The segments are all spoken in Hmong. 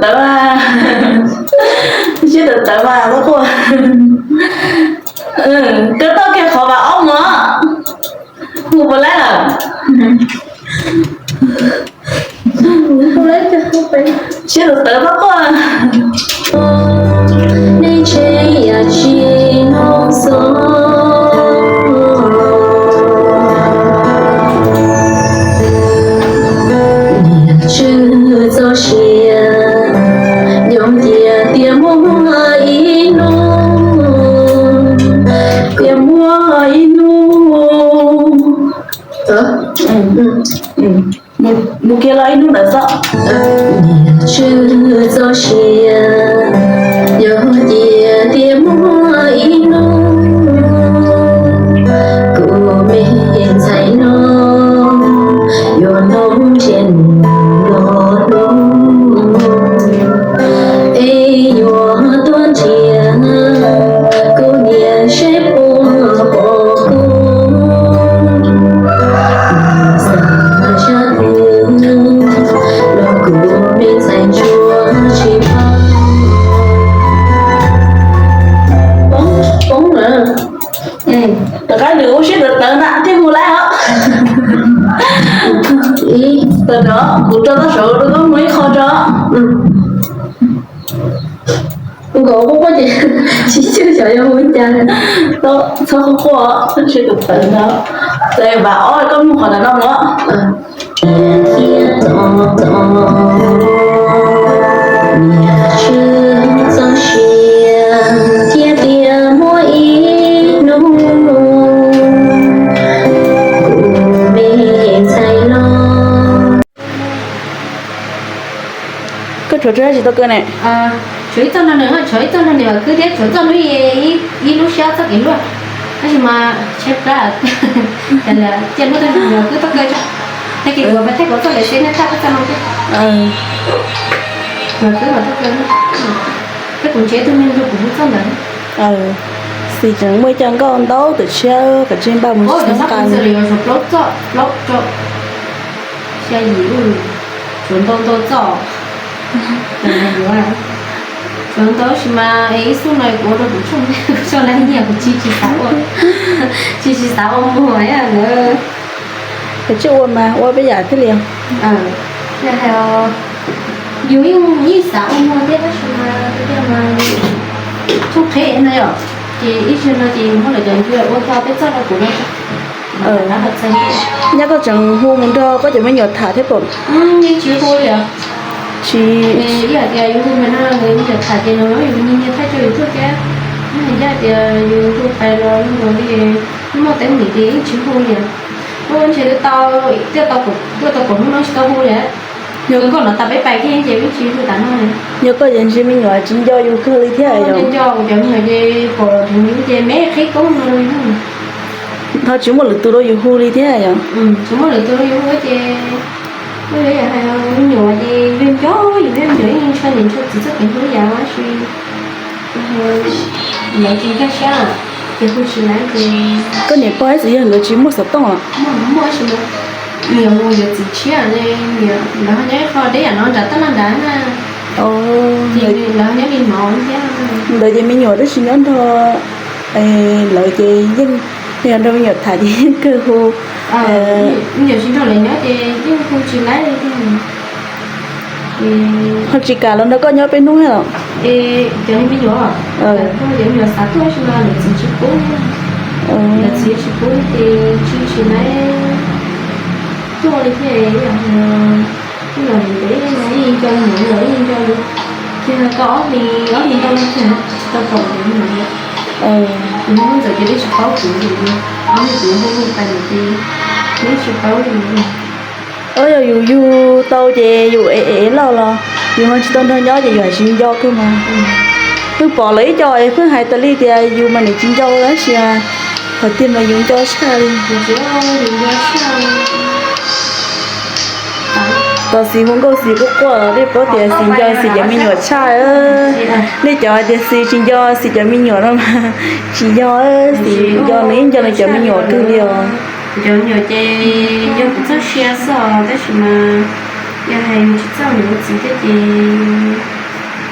Tawv, siab tawv tawv mas lub quaj. Koj tau kiag qhov vas ob mos, hu puas laib lawm? Siab tawv tawv lub quaj. Nej ntshe yam tsis hnov xov, niam tswv txoj sia, nyob tias tias muaj ib hnub, tias muaj ib hnub. Mus kiag los ib hnub ntawd xwb. Niam tswv txoj sia, yog tias tias muaj ib hnub, kuv me ntxhais no yuav nrog nrhiav nus los hlub, es yuav tuaj nrhiav kuv niam seb puas pom kuv. Xav zaj twg los kuv me ntxhais ntsuag tsis poob, poob lawm. Tom qab nws ua siab tawv tawv ntag thiaj mus laib os. Ib, tawm no kuv tso toj saud rau koj mus ib qho tso. Kuv kom quaj quaj ces tsis xyuj xyov yuav mus li cas. Txhob quaj quaj, siab tawv tawv ntag. Ces vas ob koj mus qhov ntawm no mus. Niam tswv txoj sia, thiab tias muaj ib hnub, kuv me ntxhais los. Koj tshuav tsis tau kaw ne? Tshuav ib txoj nrog nws, tshuav ib txoj nrog niam kwb thiab tshuav txoj lub, ib lub siab txoj kev luaj. Tab sis mas tsheb plab, cia lub txoj nrog niam kwb tau kaw tso. Tag kis kuv mam thaij kuv txoj lawm seb nej thaij txoj no thiab. Niam kwb mam tau kaw. Peb kuv ntshe tus me nrog kuv hu txoj ntawd. Xis tseem muaj ib co nkauj ntau tus tshiab kom tseg npaj mus xeeb qa. Plaub txoj, plaub txoj, xya yim, tshuav ntau ntau txoj. Tshuav ntau tab sis mas es ib xub no kuv ua rau kuv tsis, kuv tsis laj nyiaj, kuv tsis, tsis xav ua, tsis, tsis xav ua muag lawm. Koj tsis ua mas ua peb yam thiaj li. Yus yeej, yeej xav ua muag thiab tab sis mas tiag mas tub qheb no yom, ces ib zaug no ces muab lawv cov ncua ua tau peb txoj rau kuv no. Nyab koj tseem hu mus nrog koj cov me nyuam tham thiab pom? Yeej tsis hu li os. Tsis, ib hais tias yus hu mus no me nyuam tham ces nws muab yus me nyiag thaij rau YouTube thiab. Ib hais tias yus hu pais los zoo nkaus li muaj teeb meem ces yeej tsis hu li os. Ua ntshe twb tau, twb tau, twb tau kaum hnub no tsis tau hu li. Yog koj no tas peb pais kiag ces peb tsis hu tas no. Yog koj ces ntshe me nyuam tsis nco yus kawg li thiab yom? Nco kuv cov me nyuam ces pom ces me qhib koob no li. Ho tsis muaj lwm tus rau yus hu li thiab yom? Tsis muaj lwm tus rau yus hu ces, ua li yam hais me nyuam ces yus nco, yus me nyuam yeej ntshaw niam ntshaw txiv txoj kev hu ib yam tab sis lawv tsis nkag siab, ces hu tsis laib ces. Koj niam pog ib txwm yog nkawd tsis muaj xov tooj los? Muaj, muaj tab sis mas niam mus yuav txiv tshiab ne, lawv ho nyob ib qho deb yam no nram tab laj nrad na. Ces lawv nyob li no thiab. Ntawd ces me nyuam twb tsis nyob nrog lawv ces yeej, yog nrog me nyuam tham ces yeej kawg hu. Me nyuam tsis nrog lawv nyob ces yeej hu tsis laib li thiab. Ho tsis kam los nrog koj nyob peb hnub thiab los? Es cov me nyuam, cov me nyuam xav tuaj tab sis mas lawv txiv tsis pub, lawv txiv tsis pub ces tsis, tsis laib tuaj li thiab. Ib los ntev no yeej nco me nyuam, yeej nco li, kiag tau ob hlis, ob hlis ntau no kiag tsis tau pom me nyuam. Kuv hnub ntxawm ces peb tsis paub kuv, ob hlis kuv hu hu pais lawm ces peb tsis paub li. Yog yus yug tau ces yus ev ev loj los yus ho tsis tau nrog nyob ces yus ham tsis nco kawg mas. Pheej pom lawv ib co pheej hais tas li tias yus mas niam tsis nco tab sis qhov tiag mas yus nco tshaj li. Tos Xis hu nkauj Xis quaj quaj los nej paub tias Xis nco Xis cov me nyuam tshaj. Nej cov hais tias Xis tsis nco Xis cov me nyuam no mas tsis yog, Xis nco nws yeej nco nws cov me nyuam kawg li os. Cov me nyuam ces yog kuv txoj sia xwb os tab sis mas Yog hais yus tsis txawj mus ua txiv thiab ces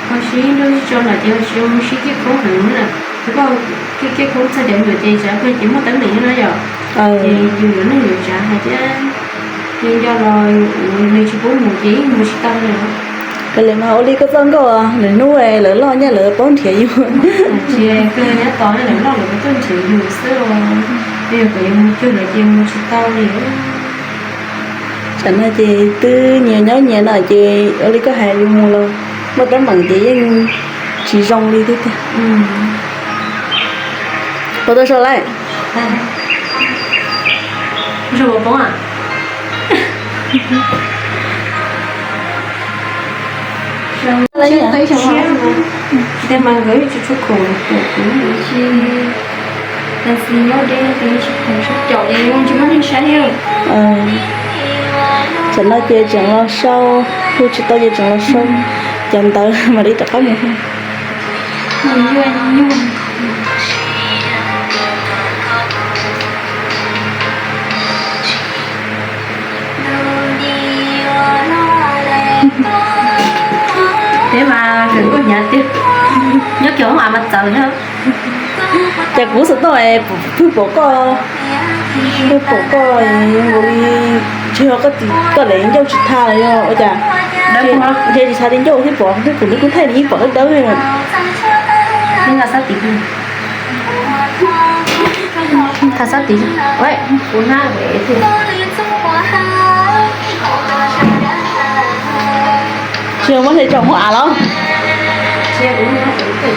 ho sib nrauj sib tso lawm ces ho tsis zoo mus sib kiag khoob heev na. Yog koj kiag kiag khoob txog cov me nyuam ces tsam koj ces muaj teeb meem no yom. Ces yus yuav neej yuav tsav hais thiab, yus nco los yus tsis pub mus ces yeej mus tsis tau li. Raws li mas ua li koj txoj nkauj, lwm hnub lawv loj nyiaj lawv paub nrhiav yus. Tsis kawg nyob tos lawv loj lawv tuaj nrhiav yus xwb os. Yog kom yus mus cuag lawv ces mus tsis tau li. Tsam no ces twb nyias nyob nyias no ces ua li koj hais yus mus los muaj teeb meem ces yeej tsis zoo li thiab tiag. Puas tau sau lawm? Zoo poob a? Tej mas nkawd tsis tshua khoom, kuv tsis, tsis khoom sab caum li, tsis muaj neeg saib li. Tsam no ces tseem los sau, hu tsis tau ces tseem los sau cov ntawv mam li rov qab mus. Peb mas kawm nkauj hnyav tiag, nyob kiag hoob av mas txawv thiab. Cas kuv xav tau es pheej pom koj, pheej pom koj nkaus li, tsis yog koj tim koj daim ncauj tsis tha los yog ua cas? Ntshe tsis tha li ncauj thiab pom twb pom lub kub thaij nws yeej pom dawb dawb li. Nyob nqa sab tid, nqa sab tid, kuv hnab thiab. Tsis yog muab hle tso hoob av los? Tsis yog, kuv hnab kuv